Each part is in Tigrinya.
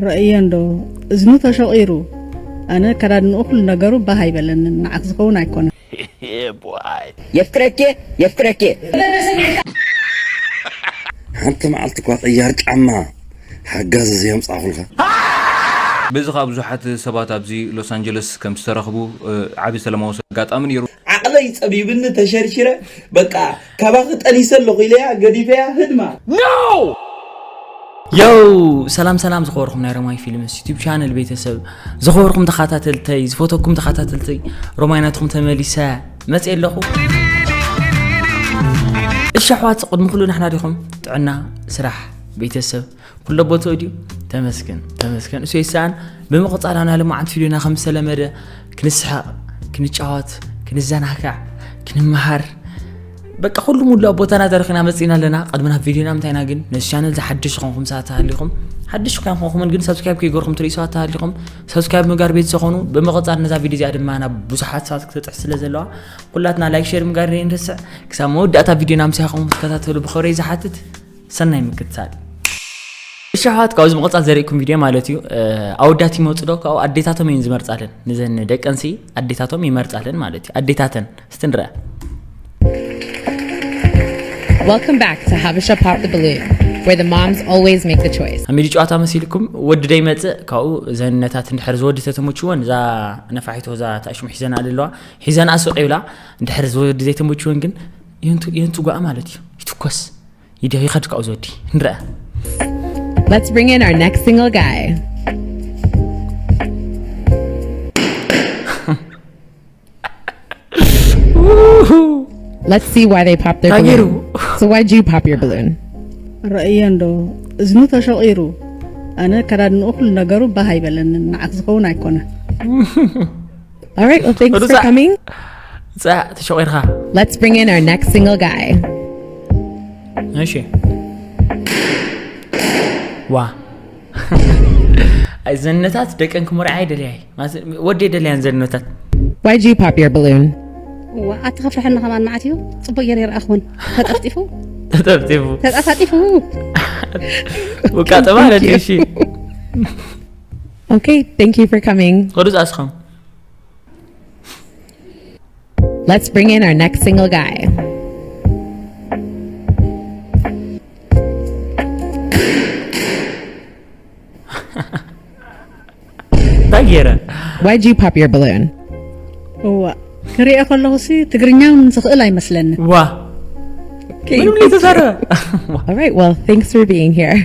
ረእየ እንዶ እዝኑ ተሸቒሩ። ኣነ ከዳድንኡ ኩሉ ነገሩ ባህ ኣይበለንን፣ ንዓክ ዝኸውን ኣይኮነን። የፍቅረኬ የፍቅረኬ ሓንቲ መዓልቲ እኳ ቅያር ጫማ ሓጋዚ ዘየምፃኹልካ። በዚ ከኣ ብዙሓት ሰባት ኣብዚ ሎስ ኣንጀለስ ከም ዝተረኽቡ ዓቢ ሰላማዊ ኣጋጣሚ ነይሩ። ዓቕለይ ጸቢብኒ ተሸርሺረ በቃ ካባኺ ጠኒሰ ኣለኹ ኢለያ ገዲፈያ ህድማ። ዮው ሰላም ሰላም ዝኸበርኩም ናይ ሮማይ ፊልምስ ዩቱብ ቻነል ቤተሰብ ዝኸበርኩም ተኸታተልተይ ዝፈተኩም ተኸታተልተይ ሮማይ ናትኩም ተመሊሰ መፅእ ኣለኹ። እሺ ኣሕዋት ቅድሚ ኩሉ ናሕና ዲኹም ጥዕና ስራሕ ቤተሰብ ኩሎ ቦትኡ ድዩ? ተመስገን ተመስገን እሱ ይሰኣን። ብምቕፃል ኣና ልማዓንት ቪድዮና ከም ዝተለመደ ክንስሓቕ ክንጫወት ክንዘናጋዕ ክንመሃር በቃ ኩሉ ሙሉ ኣብ ቦታና ተረኺና መፂና ኣለና። ቅድሚ ናብ ቪድዮና ምንታይና ግን ነዚ ቻነል ዝሓድሽ ዝኾንኩም ሰባት ተሃሊኹም ሓድሽ እኳ ይኾንኩምን ግን ሰብስክራይብ ከይገርኩም ትርኢ ሰባት ተሃሊኹም ሰብስክራይብ ምግባር ቤት ዝኾኑ ብምቕፃል ነዛ ቪድዮ እዚኣ ድማ ናብ ብዙሓት ሰባት ክትጥሕ ስለ ዘለዋ ኩላትና ላይክ ሼር ምግባር ዘይንርስዕ። ክሳብ መወዳእታ ቪድዮና ምሳኹም ክትከታተሉ ብኽብረይ ዝሓትት ሰናይ ምክትታል። እሺ ኣሕዋት ካብዚ ምቕፃል ዘርእኩም ቪድዮ ማለት እዩ። ኣወዳት ይመፁ ዶ ካብኡ ኣዴታቶም እየን ዝመርፃለን ንዘን ደቀንሲ ኣዴታቶም ይመርፃለን ማለት እዩ። ኣዴታተን እስቲ ንርኣ። Welcome back to Habesha Pop the Balloon, where the moms always make the choice. ኣሚዲ ጨዋታ መሲልኩም ወዲ ደይመፅእ ካብኡ እዘን ነታት እንድሕር ዝወዲ ተተመችወን እዛ ነፋሒቶ እዛ ታሽሙ ሒዘን ኣለዋ ሒዘን ኣስቕ ይብላ እንድሕር ዝወዲ ዘይተመችወን ግን የንቱ ጓኣ ማለት እዩ ይትኮስ ይደ ይኸድ ካብኡ ዝወዲ ንርኣ Let's bring in our next single guy. Let's see why they pop their balloon. So why'd you pop your balloon? ረእየ እንዶ እዝኑ ተሸቒሩ። ኣነ ከዳድንኡ ኩሉ ነገሩ ባህ ኣይበለንን። ንዓክ ዝኸውን ኣይኮነን። All right, well, thanks for coming. ተሸቒርካ Let's bring in our next single guy. እሺ ዋ ኣይ ዘነታት ደቀን ክመርዓ ኣይደልያ ወደ ደልያን ዘነታት Why'd you pop your balloon? ዋ ኣቲ ከፍርሐኒ ከማን መዓት እዩ ጽቡቅ ገይረ ይረኣኽውን ተጠፍጢፉ ተጠፍጢፉ ተጣፋጢፉ ውቃጠ ማለት እዩ እሺ Okay, thank you for coming. ቅዱስ ኣስኸም Let's bring in our next single guy. እንታይ ገይረ Why'd you pop your balloon? እዋ ክሪኦ ከለኹ ሲ ትግርኛ እውን ዝኽእል ኣይመስለንን። ዋ ምንም ዘይተዛረበ All right, well, thanks for being here.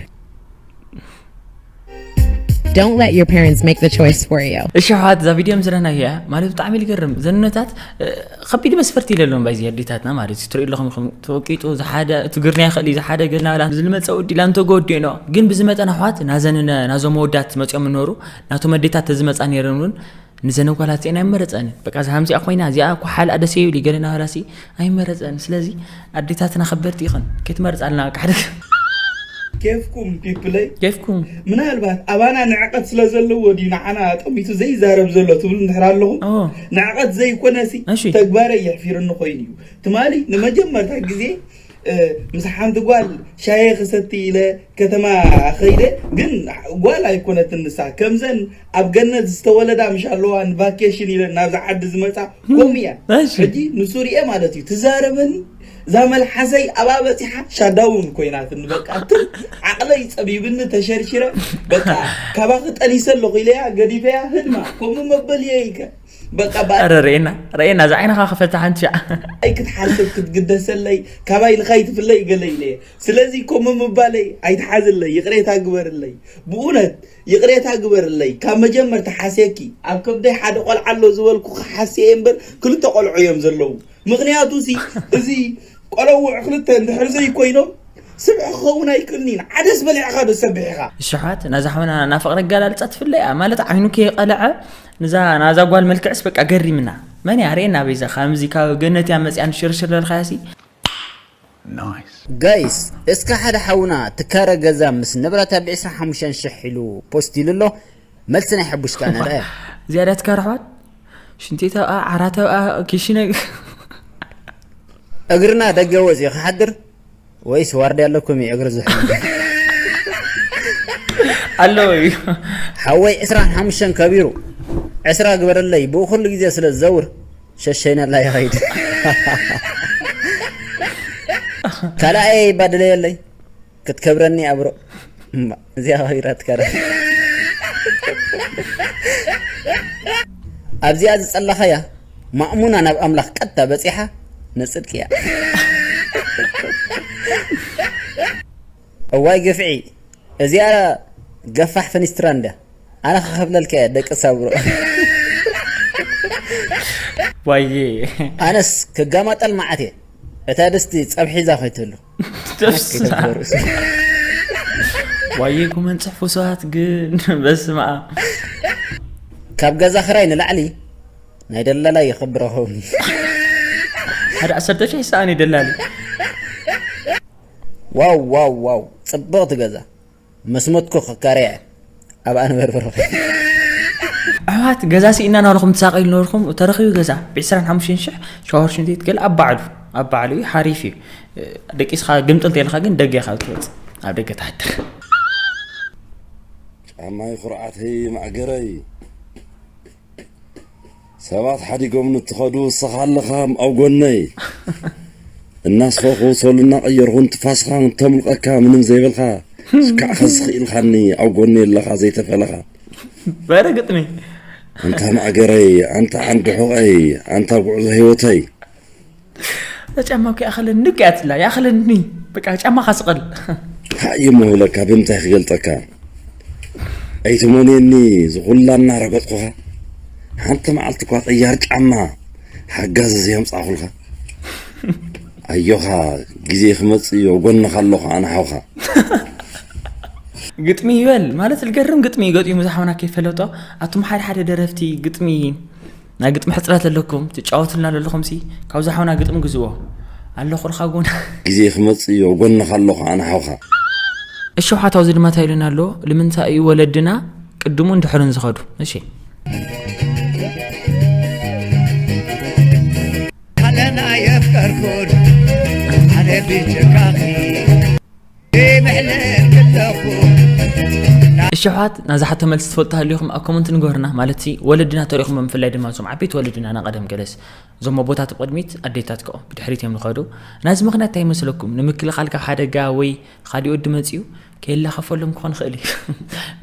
Don't let your parents make the choice for you. እሺ ኣሕዋት እዛ ቪድዮ ምስ ረኣናያ ማለት ብጣዕሚ ልገርም ዘነታት ከቢድ መስፈርቲ ኢለ ኣለዎም ባይዚ ኣዴታትና ማለት እዩ ትሪኡ ኣለኹም ኢኹም ተወቂጡ ዝሓደ እቲ ግርንያ ይኽእል እዩ ዝሓደ ገና ዝመፀ ወዲ ኢላ እንተጎዲእኖ ግን ብዝመጠን ኣሕዋት ናዘን ናዞም መወዳት መፂኦም ምኖሩ ናቶም ኣዴታት ተዝመፃ ነይረን እውን ንዘን ኣጓላት እዚአን ኣይመረፀንን በቃ እዛ ሃምዚኣ ኮይና እዚኣ እኳ ሓልኣ ደስ ይብል ገለ ናበላሲ ኣይመረፀን ስለዚ ኣዴታትና ከበድቲ ይኸን ከይትመርፃልና በቃ ሓደ ኬፍኩም ፒፕለይ ኬፍኩም ምናልባት ኣባና ንዕቀት ስለ ዘለዎ ድዩ ንዓና ጠሚቱ ዘይዛረብ ዘሎ ትብሉ እንድሕር ኣለኹም ንዕቐት ዘይኮነሲ ተግባረይ የሕፊርኒ ኮይኑ እዩ ትማሊ ንመጀመርታ ግዜ ምስ ሓንቲ ጓል ሻሂ ክሰቲ ኢለ ከተማ ከይደ ግን ጓል ኣይኮነትን ንሳ ከምዘን ኣብ ገነት ዝተወለዳ ምሽ ኣለዋ ንቫኬሽን ኢለን ናብዚ ዓዲ ዝመፃ ከምኡ እያ ሕጂ ንሱ ርኤ ማለት እዩ ትዛረበኒ እዛ መልሓሰይ ኣብኣ በፂሓ ሻዳውን ኮይናትኒ በቃ ትም ዓቕለይ ፀቢብኒ ተሸርሽረ በቃ ካባኺ ጠኒሰ ኣለኹ ኢለያ ገዲፈያ ህድማ ከምኡ መበል እየ ኢልከ በቃ ረ ርኤና ርኤና እዛ ዓይንኻ ክፈታ ሓንቲ ሻዕ ኣይ ክትሓስብ ክትግደሰለይ ካባይ ንኻይ ትፍለይ ገለ ኢለየ ስለዚ ከምኡ ምባለይ ኣይትሓዝለይ ይቕሬታ ግበርለይ ብእውነት ይቕሬታ ግበርለይ ካብ መጀመርታ ሓስየኪ ኣብ ከብደይ ሓደ ቆልዓ ኣሎ ዝበልኩ ክሓስየ እምበር ክልተ ቆልዑ እዮም ዘለዉ ምኽንያቱ ሲ እዚ ቆለውዕ ክልተ እንድሕር ዘይኮይኖም ስብሒ ክኸውን ኣይክእልን ኢና ዓደስ በሊዕኻ ዶ ሰብሕ ኢኻ እሽሓት ናዛ ሓውና ናፍቕሪ ኣገላልጻ ትፍለ እያ ማለት ዓይኑ ከይቐልዐ ንዛ ናዛ ጓል መልክዕስ በቃ ገሪምና መን እያ ርእየና በይዛ ከምዚ ካብ ገነት እያ መፅያ ንሽርሽር ለልኻያሲ ጋይስ እስከ ሓደ ሓውና ትካረ ገዛ ምስ ንብረታ ብ ዕስራን ሓሙሽተን ሽሕ ኢሉ ፖስት ኢሉ ኣሎ መልሲ ናይ ሕቡሽ ከኣ ንርአ ዝያዳ ትካረ ኣሕዋት ሽንቴታ ዓራታ ኪሽነ እግርና ደገ ወፂ ክሓድር ወይስ ዋርድያ ኣለኩም እዩ እግሪ ዝሕሉ ኣለዎ እዩ። ሓወይ ዕስራን ሓሙሽተን ከቢሩ ዕስራ ግበረለይ፣ ብኡ ኩሉ ግዜ ስለ ዝዘውር ሸሸይነላ ይኸይድ። ካልኣየይ ባድለየለይ ክትከብረኒ ኣብሮ። እዚኣ ከቢራትካ ዳ። ኣብዚኣ ዝጸላኻያ ማእሙና ናብ ኣምላኽ ቀጥታ በጺሓ ንጽድቂ እያ። እዋይ ግፍዒ፣ እዚኣ ገፋሕ ፈኒስትራ እንዳ ኣነ ክኸፍለልካ እየ ደቂ ሳብሮ። ዋየ ኣነስ ክጋማጠል መዓት እየ። እታ ድስቲ ጸብሒ ሒዛ ከይትህሉ ደፍሳ ዋየ ኩመን ጽሕፉ ሰባት ግን በስመ ኣብ ካብ ገዛ ክራይ ንላዕሊ ናይ ደላላይ ይኸብረኹም። ሓደ ዓሰርተ ሺሕ ይሰኣን እዩ ደላሊ። ዋው ዋው ዋው፣ ጽብቕቲ ገዛ መስመትኩ ክካረያ ኣብኣ ንበርበርኹ። ኣሕዋት ገዛ ስኢና እናበልኹም ትሳቀዩ ነበርኩም። ተረኺቡ ገዛ ብ ዕስራን ሓሙሽተን ሽሕ ሻወር ሽንት ቤት ገለ ኣብ ባዕሉ ኣብ ባዕሉ እዩ ሓሪፍ እዩ። ደቂስኻ ግምጥል ተልካ ግን ደገ ካብ ትወፅእ ኣብ ደገ ትሓድር። ጫማይ ኩርዓተይ ማእገረይ ሰባት ሓዲጎም ንትኸዱ እስኻ ኣለኻ ኣብ ጎነይ እናስኸኹ ሶል እናቐየርኹ ንትፋስኻ እንተምልቐካ ምንም ዘይበልካ ስካዕ ኸዚ ኽኢልካኒ ኣብ ጎነይ ኣለኻ ዘይተፈለኻ በረ ግጥሚ ኣንታ ማእገረይ ኣንታ ዓንዲ ሑቐይ ኣንታ ጉዕዞ ህይወተይ ጫማ እኮ ይኣኽለኒ እኮ እያ ትብላ ይኣኽለኒ በቃ ጫማ ካስቐል ሓይሞ ብለካ ብምንታይ ክገልጠካ ኣይትሞንየኒ ዝኹላ እናረገጥኩኻ ሓንቲ መዓልቲ እኳ ቀያር ጫማ ሓጋዚ ዘየምፃእኹልካ ኣዮኻ ግዜ ክመፅእ እዩ ጎንኻ ኣለኹ ኣነ ሓውኻ ግጥሚ ይበል ማለት ዝገርም ግጥሚ እዩ ገጢሙ ዝሓውና ከይፈለጦ ኣቱም ሓደ ሓደ ደረፍቲ ግጥሚ ናይ ግጥሚ ሕፅረት ኣለኩም ትጫወቱልና ዘለኹም ሲ ካብ ዝሓውና ግጥሚ ግዝዎ ኣለኹልካ ጎና ግዜ ክመፅእ እዩ ጎንኻ ኣለኹ ኣነ ሓውኻ እሺ ሓታው ዝድመታ ኢሉና ኣሎ ንምንታይ እዩ ወለድና ቅድሙን ድሕሩን ዝኸዱ እሺ ኣለና የፍቀርኩን ኣነ ብጀካኺ ምሕለል ክለኹ እሺ ኣሕዋት ናዛ ሓቶ መልሲ ትፈልጡ ሃሊኹም ኣብ ኮመንት ንገሩና ማለት ሲ ወለድና ተሪኹም ብምፍላይ ድማ እዞም ዓበይቲ ወለድና ናቀደም ገለስ እዞም ኣቦታት ኣብ ቅድሚት ኣዴታት ከኦ ብድሕሪት እዮም ዝኸዱ ናዚ ምክንያት እንታይ ይመስለኩም ንምክልኻል ካብ ሓደጋ ወይ ካሊእ ወዲ መፅዩ ከየላኸፈሎም ክኾን ይኽእል እዩ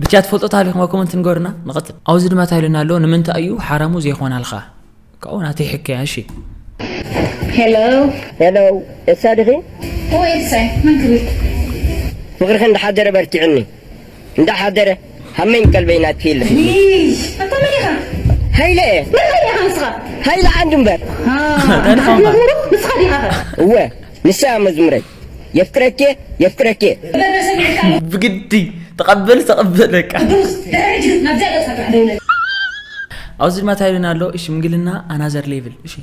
ብቻ ትፈልጦ ታሪኹም ኣብ ኮመንት ንገሩና ንቐፅል ኣብዚ ድማ ታይሉና ኣሎ ንምንታይ እዩ ሓራሙ ዘይኾናልካ ካብኡ ናተይ ሕከያ እሺ ሄሎ ሄሎ እሳ ድኺ ወይ እሰይ መን ክብል ፍቕርኺ እንዳሓደረ በርቲዕኒ እንዳሓደረ ሃመኝ ቀልበይ ናትኪ ኢለ ይሽ ኣታ መን ኢኻ ሃይለ እየ መን መን ኢኻ ንስኻ ሃይለ ዓንዱ እምበር ንስኻ ዲኻ እወ ንሳ እያ መዝሙረይ የፍቅረኪ የፍቅረኪ በበሰሚዕካ ብግዲ ተቐበል ተቐበል በቃ ቅዱስ ድሕሪ ሕጂ ናብዚኣ ገጽካ ጥራሕ ደውለኒ ኣብዚ ድማ ታይሉና ኣሎ ሽምግልና ኣናዘር ሌቭል እሺ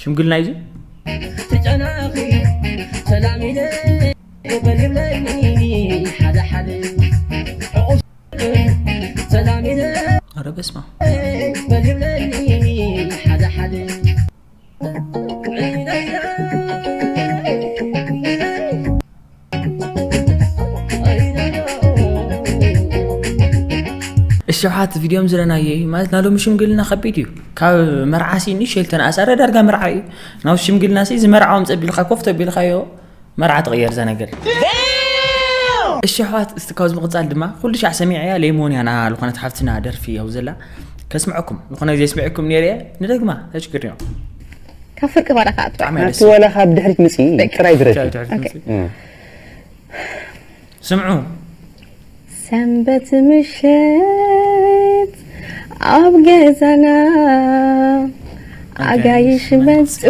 ሽምግልና እዩ ኧረ በስመ እሽሓት ቪድዮም ዝረናዮ እዩ ማለት ናሎም ሽምግልና ከቢድ እዩ ካብ መርዓ ሲ ንሸል ተነኣሳረ ዳርጋ መርዓ እዩ ናብ ሽምግልና ሲ ዝመርዓዎም ፀቢልካ ኮፍ ተቢልካዮ መርዓ ትቕየር እዛ ነገር እሺ ኣሕዋት እስቲ ካብዚ ምቕፃል ድማ ኩሉ ሻዕ ሰሚዐያ ሌሞን ያና ዝኾነት ሓፍትና ደርፊ ያው ዘላ ከስምዐኩም ዝኾነ ግዜ ስሚዕኩም ነይረ ንደግማ ተችግር እዮም ካብ ፍርቂ ባዳ ከዓ ጥራሕ ብጣዕሚ ደስ እቲ ወላ ካብ ድሕሪት ምፅኢ ጥራይ ድረፊ ስምዑ ሰንበት ምሸት ኣብ ገዛና ኣጋይሽ መፁ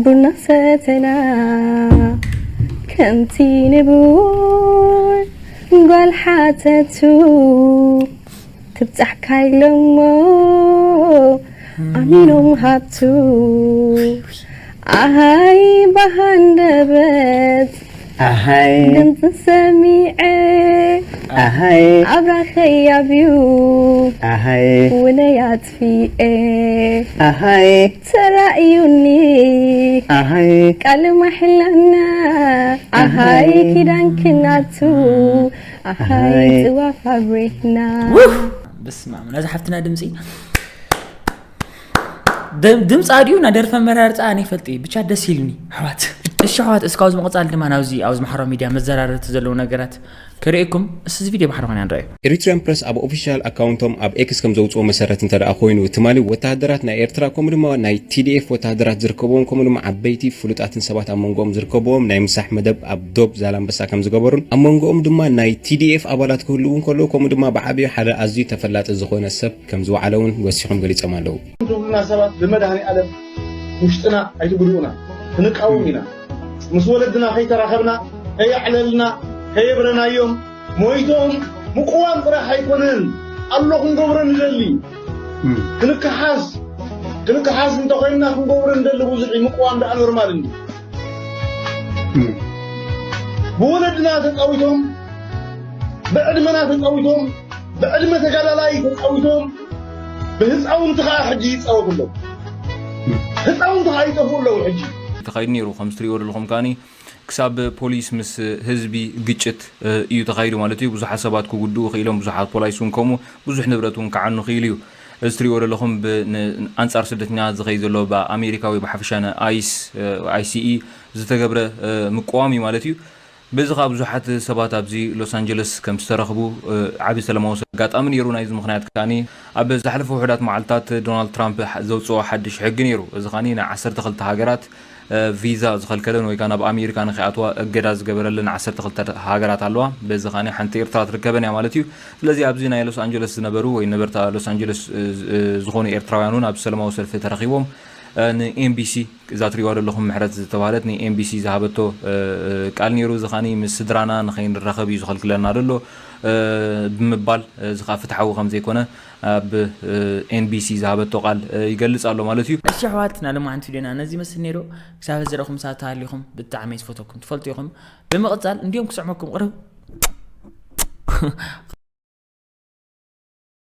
ቡና ሰተና ከምቲ ንቡር ጓል ሓተቱ ትብፃሕካ ኢሎሞ ኣሚኖም ሃብቱ ኣሃይ ብሃንደበት ኣሃይ ድምፂ ሰሚዐ ኣሃይ ኣብራኸይ ኣብዩ ኣሃይ ውነይ ኣጥፊኤ ኣሃይ ተራእዩኒ ኣሃይ ቃል ማሕላና ኣሃይ ኪዳን ክናቱ ኣሃይ ጥዋፍ ኣብሬህና በስመ ኣብ ነዛ ሓፍትና ድምፂ ድምፂ ኣድዩ ና ደርፈ መራርፃ ኣነ ይፈልጥ ብቻ ደስ ኢልኒ ኣሕዋት እሺ ኣሕዋት እስካብ ኣብዚ ምቕፃል ድማ ናብዚ ኣብዚ ማሕበራዊ ሚድያ መዘራረብቲ ዘለዉ ነገራት ከርእየኩም እስዚ ቪድዮ ባሕሪ ኾና ንረኣዩ ኤሪትሪያን ፕረስ ኣብ ኦፊሻል ኣካውንቶም ኣብ ኤክስ ከም ዘውፅኦ መሰረት እንተ ደኣ ኮይኑ ትማሊ ወተሃደራት ናይ ኤርትራ ከምኡ ድማ ናይ ቲዲኤፍ ወተሃደራት ዝርከብዎም ከምኡ ድማ ዓበይቲ ፍሉጣትን ሰባት ኣብ መንጎኦም ዝርከብዎም ናይ ምሳሕ መደብ ኣብ ዶብ ዛላንበሳ ከም ዝገበሩን ኣብ መንጎኦም ድማ ናይ ቲዲኤፍ ኣባላት ክህልዉ እንከለዉ ከምኡ ድማ ብዓብዩ ሓደ ኣዝዩ ተፈላጢ ዝኾነ ሰብ ከም ዝወዓለ እውን ወሲኾም ገሊፆም ኣለዉ። ትብሉና ሰባት ብመድሃኒ ኣለም ውሽጥና ኣይትጉድኡና ክንቃወም ኢና ምስ ወለድና ከይተራኸብና ከየዕለልና ከየብረናዮም ሞይቶም ምቁዋም ጥራሕ ኣይኮነን ኣሎ ክንገብሮ ንደሊ ክንከሓስ ክንከሓስ እንተኮይንና ክንገብሮ ንደሊ ብዙሕ እዩ ምቁዋም ደኣ ኖርማል እንዲ ብወለድና ተፃዊቶም ብዕድመና ተፃዊቶም ብዕድመ ተጋዳላይ ተፃዊቶም ብህፃውንቲ ከዓ ሕጂ ይፃወቱ ኣለዉ ህፃውንቲ ከዓ ይጠፍኡ ኣለዉ ሕጂ ተኻይዱ ነይሩ ከም ትሪእዎ ዘለኹም ከዓኒ ክሳብ ፖሊስ ምስ ህዝቢ ግጭት እዩ ተኻይዱ ማለት እዩ ብዙሓት ሰባት ክጉድኡ ክኢሎም ብዙሓት ፖላይስ እውን ከምኡ ብዙሕ ንብረት እውን ክዓኑ ክኢሉ እዩ እዚ ትሪእዎ ዘለኹም ኣንፃር ስደተኛ ዝኸይ ዘሎ ብኣሜሪካ ወይ ብሓፈሻ ንኣይስ ኣይሲኢ ዝተገብረ ምቅዋም እዩ ማለት እዩ በዚ ከዓ ብዙሓት ሰባት ኣብዚ ሎስ ኣንጀለስ ከም ዝተረኽቡ ዓብዪ ሰላማዊ ኣጋጣሚ ነይሩ ናይዚ ምኽንያት ከዓኒ ኣብ ዝሓለፈ ውሕዳት መዓልትታት ዶናልድ ትራምፕ ዘውፅኦ ሓድሽ ሕጊ ነይሩ እዚ ከዓኒ ን12 ሃገራት ቪዛ ዝኸልከለን ወይ ከዓ ናብ ኣሜሪካ ንክኣትዋ እገዳ ዝገበረለን 12 ሃገራት ኣለዋ በዚ ከዓኒ ሓንቲ ኤርትራ ትርከበን እያ ማለት እዩ ስለዚ ኣብዚ ናይ ሎስ ኣንጀለስ ዝነበሩ ወይ ነበርታ ሎስ ኣንጀለስ ዝኾኑ ኤርትራውያን እውን ኣብ ሰላማዊ ሰልፊ ተረኺቦም ንኤምቢሲ እዛ ትሪዋ ዘለኹም ምሕረት ዝተባህለት ንኤምቢሲ ዝሃበቶ ቃል ነይሩ እዚ ከዓኒ ምስ ስድራና ንኸይንራኸብ እዩ ዝኸልክለና ዘሎ ብምባል እዚ ከዓ ፍትሓዊ ከም ዘይኮነ ኣብ ኤንቢሲ ዝሃበቶ ቃል ይገልጽ ኣሎ ማለት እዩ። እሺ ኣሕዋት ናሎማዓንቲ ቪድዮና ነዚ ይመስል ነይሩ። ክሳብ ዝረኹም ሳት ተሃሊኹም ብጣዕሚ ዝፈተኩም ትፈልጡ ኢኹም። ብምቕጻል እንዲዮም ክስዕመኩም ቅርብ